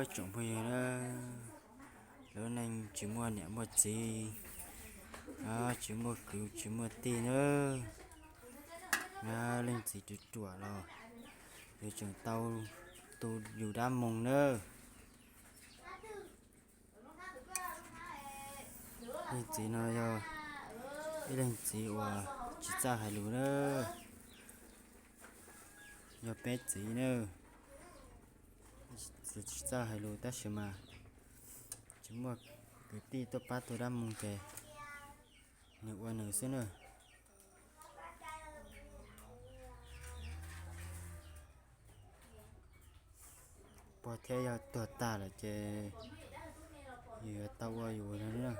Tsoom phooj ywg na, lub neej tsis muaj niam muaj txiv, tsis muaj kwv tsis muaj tij na, leej txiv ruam ruam los yus tseem tau tu yus dab moos na. Leej txiv no yog ib leej txiv uas tsis txawj hais lus na, yog peb txiv na, tsis txawj hais lus tab sis mas tsis muaj kwv tij tuaj pab tu dab moos ces nws ua nws xwb na. Pog thiab yawg tuag tag lawm ces yus yuav tau ua yus no na.